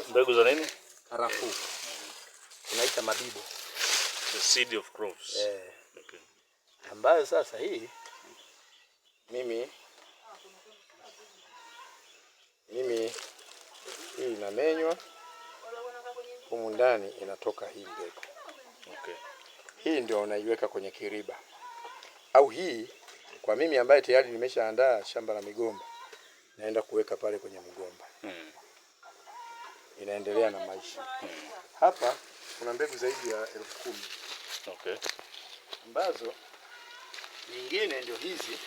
Mbegu za nini? Karafuu. Tunaita mabibo. The seed of cloves. Eh. Okay. Ambayo sasa hii mimi hii inamenywa humu ndani inatoka hii mbegu. Okay. Hii ndio unaiweka kwenye kiriba, au hii kwa mimi ambaye tayari nimeshaandaa shamba la migomba, naenda kuweka pale kwenye mgomba. Inaendelea na maisha. Hapa kuna mbegu zaidi ya 10,000 ambazo nyingine ndio hizi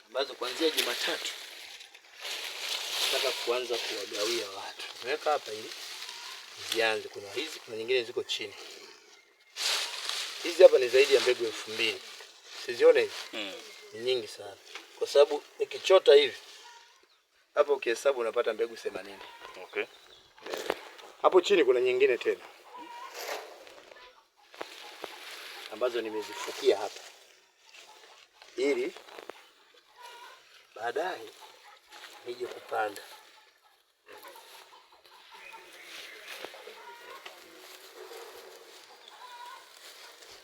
ambazo kuanzia Jumatatu nataka kuanza kuwagawia watu. Nimeweka hapa ili zianze. Kuna hizi, kuna nyingine ziko chini. Hizi hapa ni zaidi ya mbegu 2000. Sizione hizi? Ni nyingi sana. Kwa sababu nikichota hivi hapo ukihesabu unapata mbegu 80. Hapo chini kuna nyingine tena ambazo nimezifukia hapa ili baadaye nije kupanda.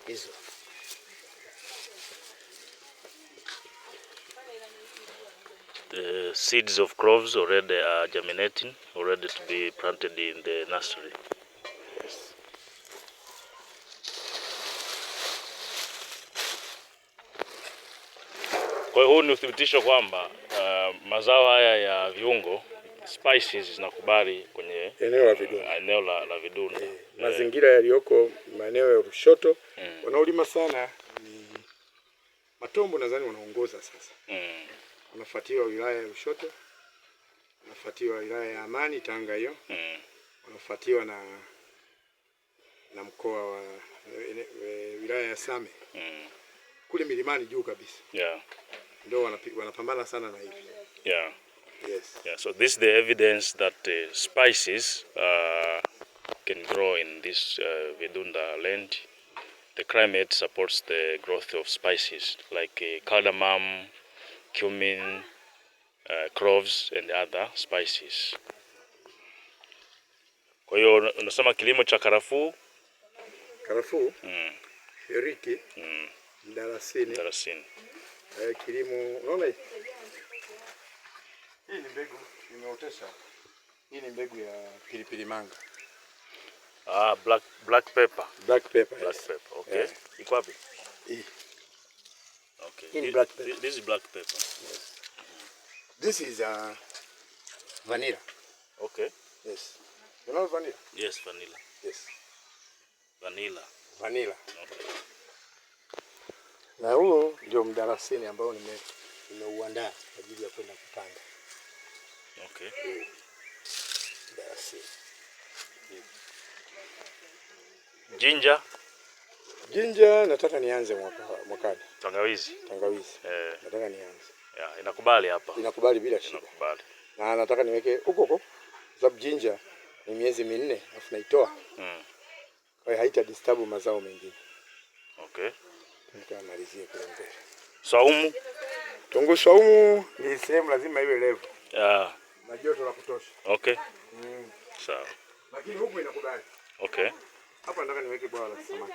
Hizo. The seeds of cloves already are germinating, already to be planted in the nursery. Yes. Kwa hiyo huu ni uthibitisho kwamba mazao haya ya viungo, spices, zinakubali kwenye eneo la Vidunda. Eneo la Vidunda. Mazingira yaliyoko maeneo ya Lushoto wanaolima sana ni Matombo, nadhani wanaongoza sasa. Wanafuatiwa wilaya ya Lushoto, wanafuatiwa wilaya ya Amani Tanga hiyo, wanafuatiwa na mkoa wa wilaya ya Same kule milimani juu kabisa. Ndio wanapambana sana na hivi. Yes. Yeah, so this is the evidence that spices can grow in this Vidunda land. The climate supports the growth of spices like cardamom, cumin, cloves and other spices. Kwa hiyo unasema kilimo cha karafuu, Karafuu, hiriki, mdalasini, mdalasini. Kilimo unaona hii? Hii ni mbegu nimeotesha. Hii ni mbegu ya pilipili manga. Ah, black pepper. Black pepper. Black Yes. pepper. Okay. Yeah. Iko wapi? Hii. Okay. Hii ni black pepper. This is black pepper. Yes. This is vanilla. Okay. Yes. You know vanilla? Yes, vanilla. Yes. Vanilla. Vanilla. Okay. Na huu ndio mdalasini ambao nimeuandaa kwa ajili ya kwenda kupanda. Okay. Mdalasini. Ginger, Ginger nataka nianze mwakani. Tangawizi. Tangawizi. Nataka nianze. Yeah, inakubali hapa. Inakubali bila shida. Inakubali. Na nataka niweke huko huko. Sababu ginger ni miezi 4 alafu naitoa. Kwa hiyo haita disturb mazao mengine. Okay. Nitamalizie kule mbele. Saumu. Kitunguu saumu ni sehemu lazima iwe level. Na joto la kutosha. Okay. Sawa. Lakini huku inakubali. Okay. Hapa nataka niweke bwawa la samaki.